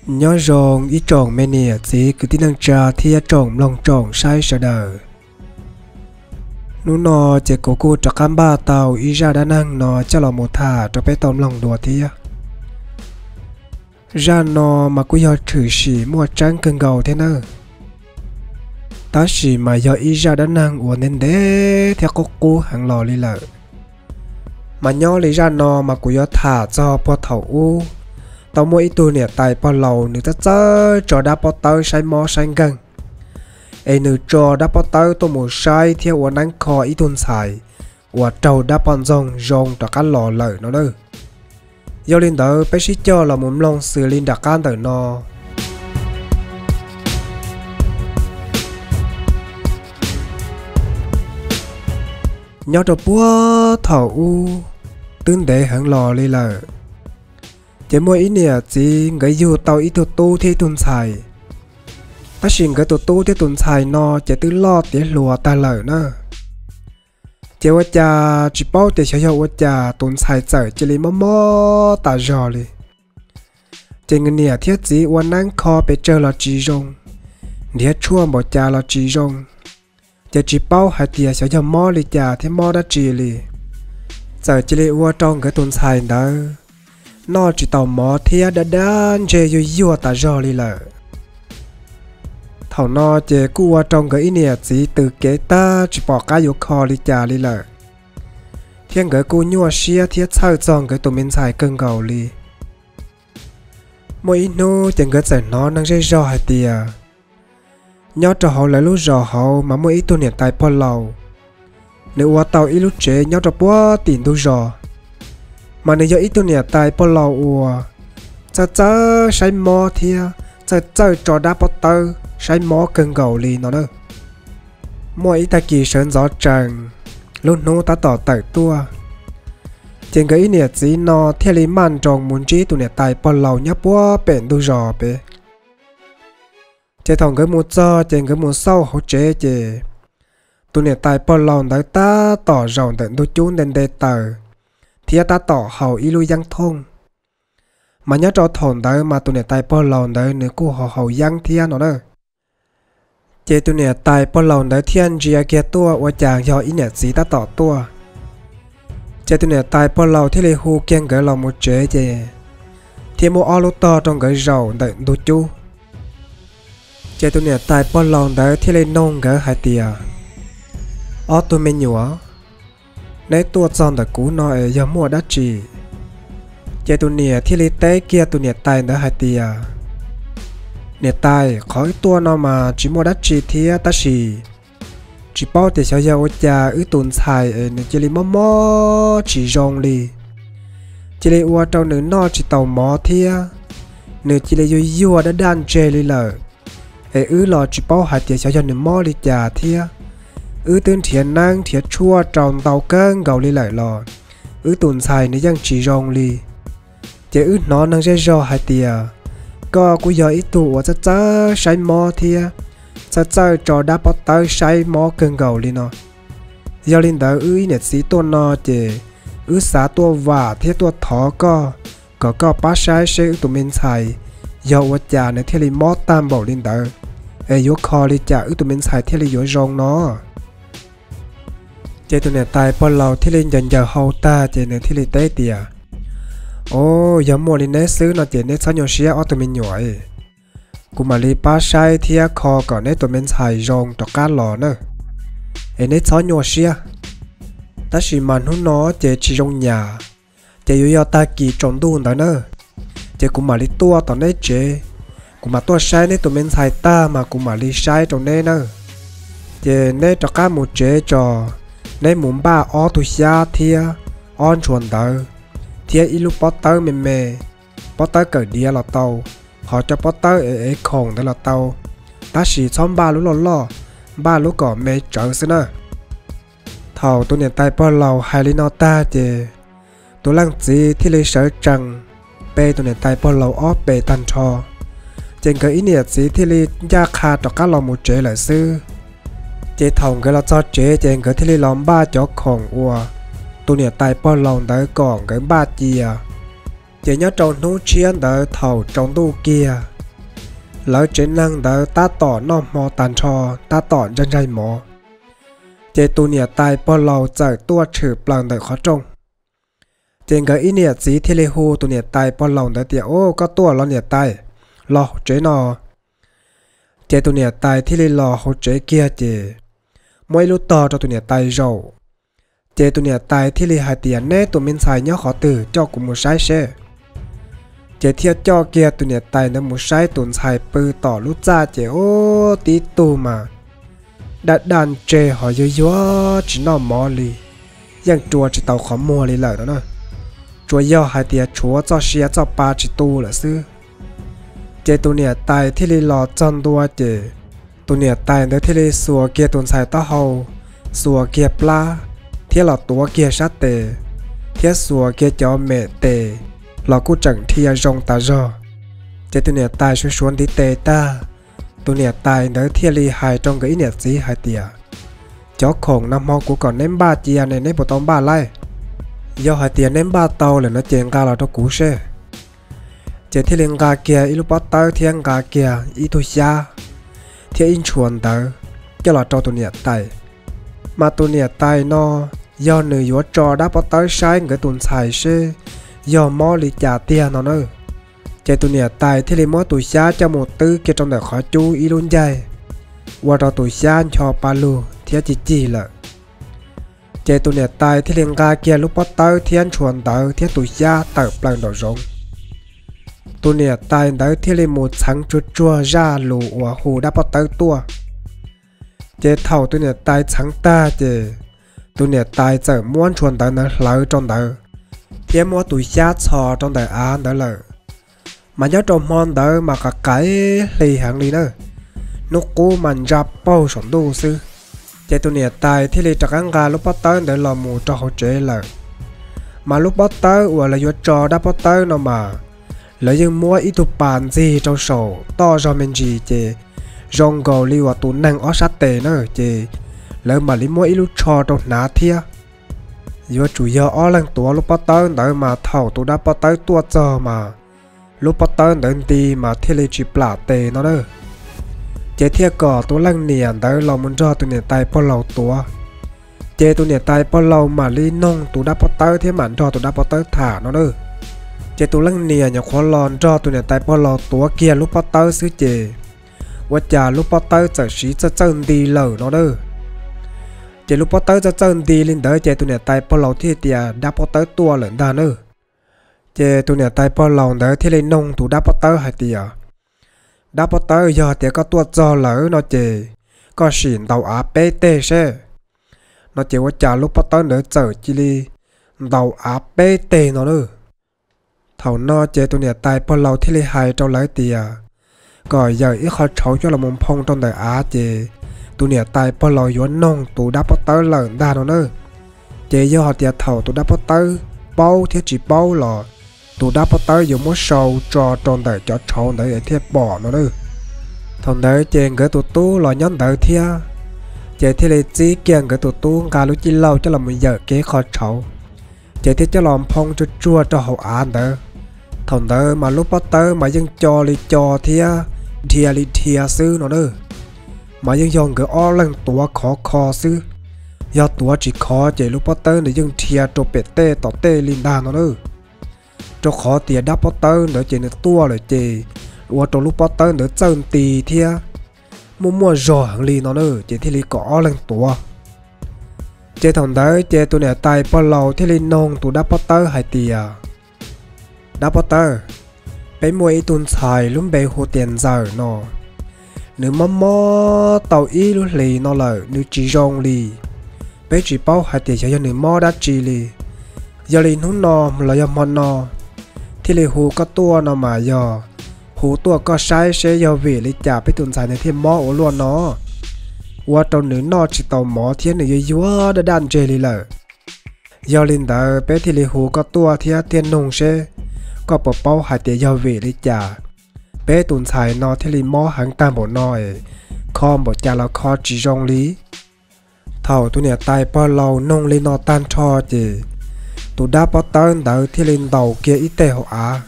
Nyob zoo ib tsoom me niam txiv kwv tij neej tsa thiab tsoom mloog tsoom saib sawv daws. Hnub no ces kuv kuj rov qab npaj tau ib zaj dab neeg no coj los mus tham rau peb tau mloog dua thiab. Zaj no mas kuj yog tshwm sim muaj tseeb kawg nkaus thiab nawb. Tab sis mas yog ib zaj dab neeg uas ntev ntev thiab qub qub heev los li lawm. Mas nyob li zaj no mas kuv yuav tham txog puag thaum ub, tau muaj ib tug niam tais pog laus nws txawj txawj tso dab pob tawb saib mob saib nkeeg, es nws tso dab pob tawb tuaj mus saib thiab ua neeb kho ib tug ntxhais uas raug dab poj ntxoog zoo rov qab los lawm no nawb. Yog li ntawd peb sib cog los mus mloog xws li nram qab ntawm no. Nyob rau puag thaum ub, twb ntev heev los li lawm, ces muaj ib niam txiv nkawd yug tau ib tug tub thiab ib tug ntxhais. Tab sis nkawd tus tub thiab tus ntxhais no ces twb loj tiav hluas tag lawm na. Ces ua cas tsis paub tias xyov yog ua cas tus ntxhais txawm cia li mob mob tas zog li. Ces nws niam thiab txiv ua neeb kho pes tsawg los tsis zoo, nrhiav tshuaj npaum cas los tsis zoo, ces tsis paub hais tias xyov yog mob li cas thiab mob dab tsi li. Txawm cia li ua rau nkawd tus ntxhais ntawd noj tsis tau mov thiab dab dab ntseg yuag yuag tas zog li lawm. Thaum no ces kuj ua rau nkawd ib niam txiv tws kev tag tsis pom qab yuav kho li cas li lawm, thiab nkawd kuj nyuaj siab thiab txhawj txog nkawd tus me ntxhais kawg nkaus li. Muaj ib hnub ces nkawd txawm hnov neeg zej zog hais tias nyob rau hauv lawv lub zos hauv mas muaj ib tug niam tais pog laus, nws ua tau ib lub tsev nyob rau puag tim ntug zos, mas nws yog ib tug niam tais pog laus uas txawj txawj saib mob thiab txawj txawj tso dab pob tawb saib mob kawg nkaus li no na. Muaj ib tag kis sawv ntxov tsees, lub hnub tab tom tawm tuaj, ces nkawd ib niam txiv no thiaj li maj nroos mus ntsib tus niam tais pog laus nyob puag pem ntug zos pem. Ces thaum nkawd mus txog ces nkawd mus xauj hauv tsev ces tus niam tais pog laus ntawd tab tom zaum ntawm ntug cub nte nte taws thiab tab tom haus ib lub yeeb thooj. Mas nyob rau thaum ntawd mas tus niam tais pog laus ntawd nws kuj haus haus yeeb thiab no na. Ces tus niam tais pog laus ntawd thiaj ntsia kiag tuaj ua cas yog ib niam txiv tab tom tuaj. Ces tus niam tais pog laus thiaj li hu kiag nkawd los mus tsev ces thiaj muab ob lub tog rau nkawd zaum ntawm ntug cub. Ces tus niam tais pog laus ntawd thiaj li noog nkawd hais tias, ob tug me nyuam, neb tuaj txog ntawm kuv no es yog muaj dab tsi? Ces tus niam thiaj li teb kiag tus niam tais ntawd hais tias, niam tais, qhov wb tuaj no mas tsis muaj dab tsi thiab tab sis tsis paub tias xyov yog ua cas wb tus ntxhais es nws cia li mob mob tsis zoo li, cia li ua rau nws noj tsis tau mov thiab, nws cia li yuag yuag daj daj ntseg li lawm. Es wb los tsis paub hais tias xyov yog nws mob li cas thiab. Wb twb nrhiav neeb nrhiav tshuaj rau ntau kawg nkaus li lawm los wb tus ntxhais nws yeej tsis zoo li. Ces wb hnov neeg zej zog hais tias koj kuj yog ib tug uas txawj txawj saib mob thiab txawj txawj tso dab pob tawb saib mob kawg nkaus li no. Yog li ntawd wb ib niam txiv tuaj no ces wb xav tuaj vam thiab tuaj thov koj kom koj pab saib seb wb tus me ntxhais yog ua cas nws thiaj li mob tag npaum li ntawd, es yuav kho li cas wb tus me ntxhais thiaj li yuav zoo no. Ces tus niam tais pog laus thiaj li ncaws ncaws hau tag ces nws thiaj li teb tias, o, yog muaj li neb xwb no ces neb txhob nyuaj siab ob tug me nyuam, kuv mam li pab saib thiab kho kom neb tus me ntxhais zoo rov qab los na. Es neb txhob nyuaj siab. Tab sis mas hnub no ces tsis zoo nyas, ces yuav yog tag kis tsaus ntuj ntawd na, ces kuv mam li tuaj tom neb tsev, kuv mam tuaj saib neb tus me ntxhais tag mas kuv mam li saib rau neb na. Ces neb rov qab mus tsev tso, neb mus npaj ob tug xyab thiab ob ntshua ntawv, thiab ib lub pob tawb me me, pob tawb kawm diav los tau, ho cov pob tawb ev ev khoom ntawd los tau, tab sis txhob npaj lub loj loj, npaj lub kom me tsawv xwb na. Thaum tus niam tais pog laus hais li no tag ces tus leej txiv thiaj li sawv tsees pe tus niam tais pog laus ob pe tag nrho, ces nkawd ib niam txiv thiaj li ncaj qha rov qab los mus tsev lawm xwb. Ces thaum nkawd los txog tsev ces nkawd thiaj li los npaj cov khoom uas tus niam tais pog laus ntawd kom nkawd npaj cia. Ces nyob rau hnub tshiab ntawd thaum tsaus ntuj kiag, lawv tsev neeg ntawd tab tom noj hmo tag nrho, tab tom ntsaig ntsaig mov, ces tus niam tais pog laus txawm tuaj tshwm plaws ntawm qhov rooj. Ces nkawd ib niam txiv thiaj li hu tus niam tais pog laus ntawd tias, Ub, koj tuaj los niam tais, los hauv tsev no. Ces tus niam tais thiaj li los hauv tsev kiag ces muab ib lub tog rau tus niam tais zaum. Ces tus niam tais thiaj li hais tias, Neb tus me ntxhais nyob qhov twg, coj kuv mus saib seb. Ces thiaj coj kiag tus niam tais ntawd mus saib tus ntxhais pw tom lub txaj ces ub, tib tug mas daj daj ntseg ho yuag yuag tsis noj mov li, yeej rua tsis tau qhov muag li lawm no na. Tsuas yog hais tias tshuav txoj sia txoj pa tsis tu lawm xwb. Ces tus niam tais thiaj li los txog ntua ces tus niam tais ntawd thiaj li xuas kiag tus ntxhais taub hau, xuas kiag plab, thiab los tuav kiag sab tes, thiab xuas kiag cov mem tes los kuj tseem dhia zoo tas zog. Ces tus niam tais suav suav ntiv tes tag, tus niam tais ntawd thiaj li hais rau nkawd ib niam txiv hais tias, Cov khoom no hmo kuv kom neb npaj cia ne, neb puas tau npaj laij? Yog hais tias neb npaj tau lawm no ces nqa los rau kuv seb. Ces thiaj li nqa kiag ib lub pob tawb thiab nqa kiag ib tug xyab thiab ib ntshua ntawv coj los rau tus niam tais. Mas tus niam tais no yog nws yuav tso dab pob tawb saib nkawd tus ntxhais seb yog mob li cas tiag no na. Ces tus niam tais thiaj li muab tus xyab coj mus twb kiag rau ntawm qhov cub ib lub ncaig, ua rau tus xyab ncho pa lug thiab cig cig lawm. Ces tus niam tais thiaj li nqa kiag lub pob tawb thiab ntshua ntawv thiab tus xyab tawm plaws nraum zoov. Tus niam tais ntawd thiaj li mus txheev tsuag tsuag zaj lus uas hu dab pob tawb tuaj. Ces thaum tus niam tais txheev tag ces tus niam tais txawm muab ntshua ntawv ntawd hlawv rau ntawd thiab muab tus xyab txhos rau ntawm av ntawd lawm. Mas nyob rau hmo ntawd mas qas qais hli heev li na, hnub qub mas ntsa paug saum ntuj xwb. Ces tus niam tais thiaj li rov qab nqa lub pob tawb ntawd los mus rau hauv tsev lawm. Mas lub pob tawb uas lawv yuav tso dab pob tawb no mas lawv yeej muab ib tug pas ntxig rau saum toj zog me ntsis ces zoo nkaus li uas tus neeg ob sab tes na, ces lawv mam li muab ib lub tsho rau hnav thiab. Yuav tsum yog ob leeg tuav lub pob tawb ntawd mas thaum tus dab pob tawb tuaj txog mas lub pob tawb ntawd nti mas thiaj li tsis plam tes no na. Ces thiaj kom tus leej niam ntawd los mus nrog tus niam tais pog laus tuav. Ces tus niam tais pog laus mam li noog tus dab pob tawb thiab mam nrog tus dab pob tawb tham no na. Ces tus leej niam nyuam qhuav los nrog tus niam tais pog laus tuav kiag lub pob tawb xwb ces ua cas lub pob tawb txawm siv txawj txawj nti lawm no na. Ces lub pob tawb txawj txawj nti li ntawd ces tus niam tais pog laus thiaj tias dab pob tawb tuaj lawm ntag na. Ces tus niam tais pog laus ntawd thiaj li noog tus dab pob tawb hais tias, Dab pob tawb, yog tias koj tuaj txog lawm no ces koj sim ntaus av peb teg seb. No ces ua cas lub pob tawb ntawd txawm cia li ntaus av peb teg no na. Thaum no ces tus niam tais pog laus thiaj li hais rau lawv tias kom yawm ib qho tshauv coj los nphoo rau ntawm av ces tus niam tais pog laus yuav noog tus dab pob tawb lawm ntag no na. Ces yog hais tias thaum tus dab pob tawb paub thiab tsis paub los tus dab pob tawb yuav muab sau tso rau ntawm cov tshauv ntawd thiaj pom no na. Thaum ntawd ces nkawd tus tub los nyob ntawd thiab, ces thiaj li txib kiag nkawd tus tub nqa lub cij lauj coj los mus yawm kiag ib qho tshauv, ces thiaj coj los nphoo tsuag tsuag rau hauv av ntawd. Thaum ntawd mas lub pob tawb mas yeej co li co thiab dhia li dhia xwb no na. Mas yeej yog nkawd ob leeg tuav khov kho xwb, yog tuav tsis khov ces lub pob tawb ntawd yeej dhia rau pem tej tom tej li ntag no na. Rau qhov tias dab pob tawb ntawd ces nws tuaj lawm ces ua rau lub pob tawb ntawd txawj nti thiab muaj muaj zog heev li no na, ces thiaj li kom ob leeg tuav. Ces thaum ntawd ces tus niam tais pog laus thiaj li noog tus dab pob tawb hais tias, Dab pob tawb, peb muaj ib tug ntxhais lub npe hu tias Ntxawm no, nws mob mob tau ib lub hlis no lawm nws tsis zoo li. Peb tsis paub hais tias xyov yog nws mob dab tsi li. Yog li hnub no los yog hmo no thiaj li hu koj tuaj no mas yog hu tuaj koj saib seb yog vim li cas peb tus ntxhais nws thiaj mob ua luaj no, ua rau nws noj tsis tau mov thiab nws yuag yuag daj daj ntseg li lawm. Yog li ntawd peb thiaj li hu koj tuaj thiab thiaj noog seb koj puas paub hais tias yog vim li cas peb tus ntxhais no thiaj li mob heev tag npaum no, kho npaum cas los kho tsis zoo li. Thaum tus niam tais pog laus noog li no tag nrho ces tus dab pob tawb ntawd thiaj li ntaus kiag ib teg hauv av,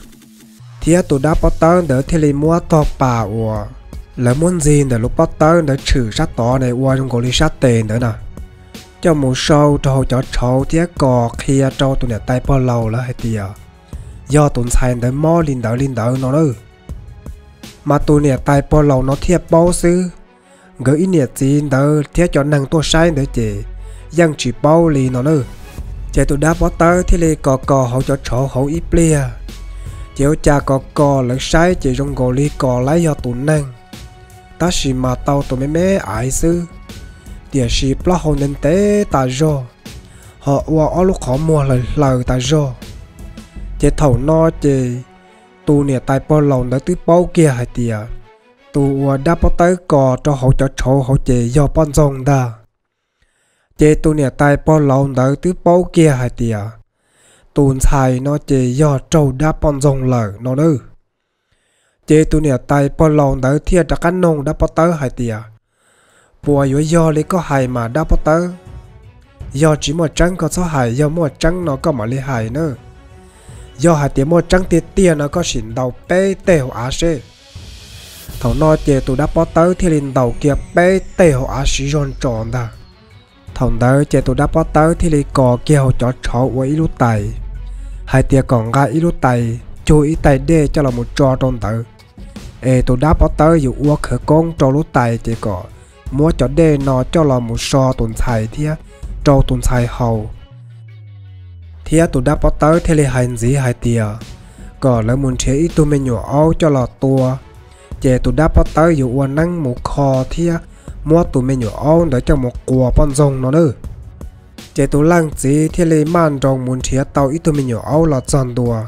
Thiab tus dab pob tawb ntawd thiaj li muab tog pas uas lawv muab ntxig ntawm lub pob tawb ntawd tshwm sab tod ne ua zoo nkaus li sab tes ntawd na, coj mus sau rau hauv cov tshauv thiab kos qhia rau tus niam tais pog laus lawv hais tias yog tus ntxhais ntawd mob li ntawd li ntawd no na. Mas tus niam tais pog laus no thiaj paub xwb, nkawd ib niam txiv ntawd thiab cov neeg tuaj saib ntawd ces yeej tsis paub li no na. Ces tus dab pob tawb thiaj li kos kos hauv cov tshauv hauv ib pliag, ces ua cas kos kos lawv saib ces zoo nkaus li kos lawv yog tus neeg, tab sis mas tau tus me me aiv xwb, tiam sis plaub hau ntev ntev tas zog, ho ua ob lub qhov muag hlaws hlaws tas zog. Ces thaum no ces tus niam tais pog laus ntawd twb paub kiag hais tias tus uas dab pob tawb kos rau hauv cov tshauv hauv ces yog poj ntxoog ntag. Ces tus niam tais pog laus ntawd twb paub kiag hais tias tus ntxhais no ces yog raug dab poj ntxoog lawm no na. Ces tus niam tais pog laus ntawd thiaj rov qab noog dab pob tawb hais tias, puas yuav yog li koj hais mas dab pob tawb? Yog tsis muaj tseeb koj txhob hais, yog muaj tseeb no koj mam li hais na. Yog hais tias muaj tseeb tiag tiag no koj sim ntaus peb teg hauv av seb. Thaum no ces tus dab pob tawb thiaj li ntaus kiag peb teg hauv av siv zog ntsos ntag. Thaum ntawd ces tus dab pob tawb thiaj li kos kiag hauv cov tshauv ua ib lub tais, hais tias kom nqa ib lub tais cug ib tais dej coj los mus tso rau ntawd, es tus dab pob tawb yuav ua khawv koob rau lub tais ces kom muab cov dej no coj los mus so tus ntxhais thiab rau tus ntxhais haus. Thiab tus dab pob tawb thiaj li hais ntxiv hais tias kom lawv mus nrhiav ib tug me nyuam aub coj los tua, ces tus dab pob tawb yuav ua neeb mus kho thiab muab tus me nyuam aub ntawd coj mus quas poj ntxoog no na. Ces tus leej txiv thiaj li maj nroos mus nrhiav tau ib tug me nyuam aub los txog ntua.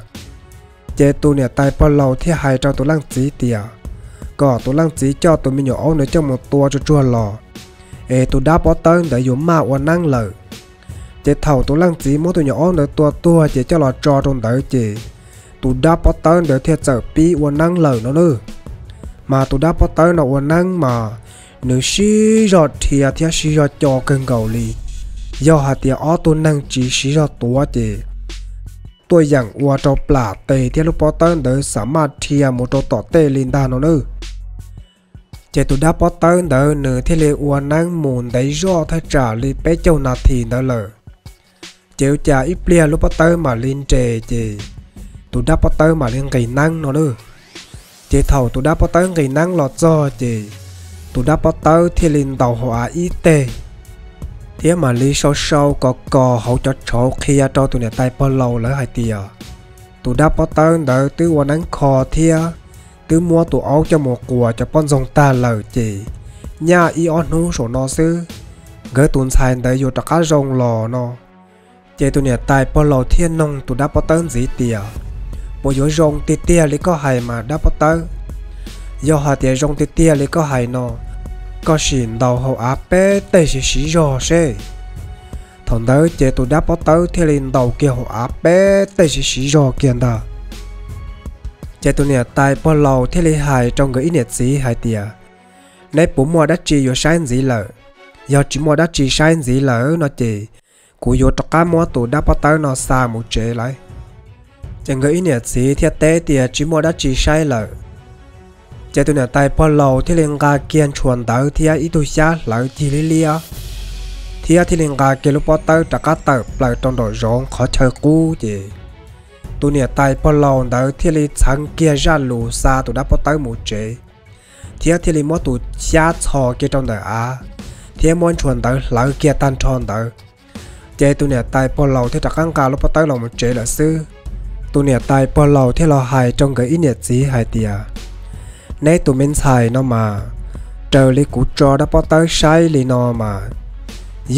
Ces tus niam tais pog laus thiaj hais rau tus leej txiv tias kom tus leej txiv coj tus me nyuam aub ntawd coj mus tua tsuag tsuag los, es tus dab pob tawb ntawd yuav maj ua neeb lawm. Ces thaum tus leej txiv muab tus nyuam aub ntawd tua tuag ces coj los tso rau ntawd ces tus dab pob tawb ntawd thiaj txawm pib ua neeb lawm no na. Mas tus dab pob tawb no ua neeb mas nws siv zog dhia thiab siv zog co kawg nkaus li. Yog hais tias ob tug neeg tsis siv zog tuav ces tuaj yeem ua rau plam tes thiab lub pob tawb ntawd xam maj dhia mus rau tom tej li ntag no na. Ces tus dab pob tawb ntawd nws thiaj li ua neeb mus ntev zoj thaj tsam li peb caug nas this ntawd lawm. Ces ua cas ib pliag lub pob tawb mam li nres ces tus dab pob tawb mam li nqis neeb no na. Ces thaum tus dab pob tawb nqis neeb los txog ces tus dab pob tawb thiaj li ntaus hauv av ib teg, thiab mam li sau sau kos kos hauv cov tshauv qhia rau tus niam tais pog laus lawv hais tias tus dab pob tawb ntawd twb ua neeb kho thiab twb muab tus aub coj mus quas cov poj ntxoog tag lawm ces nyaj ib ob hnub saum no xwb, nkawd tus ntxhais ntawd yuav rov qab zoo los no. Ces tus niam tais pog laus thiaj noog tus dab pob tawb ntxiv tias, puas yuav zoo tiag tiag li koj hais mas dab pob tawb? Yog hais tias zoo tiag tiag li koj hais no, koj sim ntaus hauv av peb teg siv siv zog seb. Thaum ntawd ces tus dab pob tawb thiaj li ntaus kiag hauv av peb teg siv siv zog kiag ntag. Ces tus niam tais pog laus thiaj li hais rau nkawd ib niam txiv hais tias, neb puas muaj dab tsi yuav saib ntxiv lawm? Yog tsis muaj dab tsi saib ntxiv lawm no ces kuv yuav rov qab muab tus dab pob tawb no xa mus tsev lawm. Ces nkawd ib niam txiv thiaj teb tias tsis muaj dab tsi saib lawm. Ces tus niam tais pog laus thiaj li nqa kiag ntshua ntawv thiab ib tug xyab hlawv cig liab liab, thiab thiaj li nqa kiag lub pob tawb rov qab tawm plaws rau nraum zoov qhov chaw qub ces tus niam tais pog laus ntawd thiaj li txheev kiag zaj lus xa tus dab pob tawb mus tsev, thiab thiaj li muab tus xyab txhos kiag rau ntawm av, thiab muab ntshua ntawv hlawv kiag tag nrho ntawd. Ces tus niam tais pog laus thiaj rov qab nqa lub pob tawb los mus tsev lawm xwb. Tus niam tais pog laus thiaj los hais rau nkawd ib niam txiv hais tias, neb tus me ntxhais no mas, raws li kuv tso dab pob tawb saib li no mas,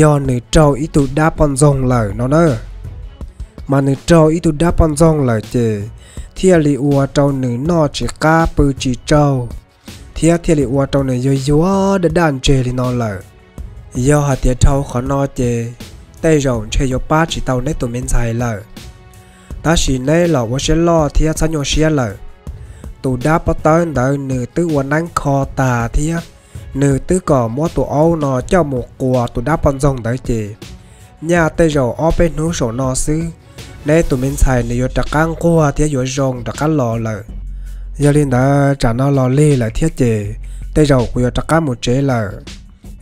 yog nws raug ib tug dab poj ntxoog lawm no na. Mas nws raug ib tug dab poj ntxoog lawm ces thiaj li ua rau nws noj tsis qab pw tsis tsaug, thiab thiaj li ua rau nws yuag yuag daj daj ntseg li no lawm. Yog hais tias dhau qhov no ces tej zaum ntshe yuav pab tsis tau neb tus me ntxhais lawm. Tab sis neb los ua siab loj thiab txhob nyuaj siab lawm. Tus dab pob tawb ntawd nws twb ua neeb kho tas thiab nws twb kom muab tus aub no coj mus quas tus dab poj ntxoog ntawd ces nyaj tej zaum ob peb hnub saum no xwb, neb tus me ntxhais nws yuav rov qab nquag thiab yuav zoo rov qab los lawm. Yog li ntawd tsam no los lig lawm thiab ces tej zaum kuv yuav rov qab mus tsev lawm.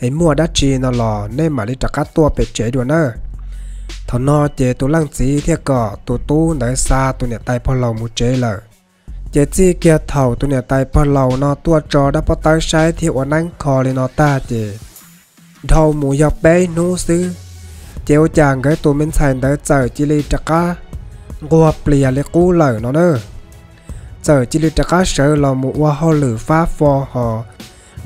Es muaj dab tsi no los nej mam li rov qab tuaj pem tsev dua nawb. Thaum no ces tus leej txiv thiaj kom tus tub ntawd xa tus niam tais pog laus mus tsev lawm. Ces txij kiag thaum tus niam tais pog laus no tuaj tso dab pob tawb saib thiab ua neeb kho li no tag ces dhau mus yog peb hnub xwb, ces ua cas nkawd tus me ntxhais ntawd txawm cia li rov qab nquag plias li qub lawm no na. Txawm cia li rov qab sawv los mus ua hauj lwm fab fo hos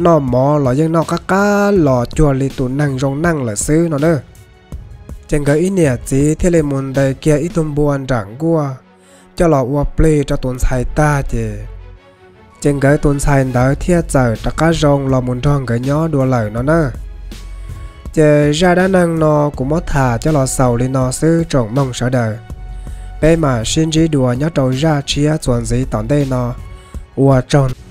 noj mov los yeej noj qab qab los cuag li tus neeg zoo neej lawm xwb no na. Ces nkawd ib niam txiv thiaj li mus ntes kiag ib tug npua nram nkuaj coj los ua plig rau tus ntxhais tag ces, ces nkawd tus ntxhais ntawd thiaj txawm rov qab zoo los mus nrog nkawd nyob dua lawm no na. Ces zaj dab neeg no kuv muab tham coj los xaus li no xwb tsoom mloog sawv daws. Peb mam sib ntsib dua nyob rau zaj tshiab txuas ntxiv tom ntej no. Ua tsaug.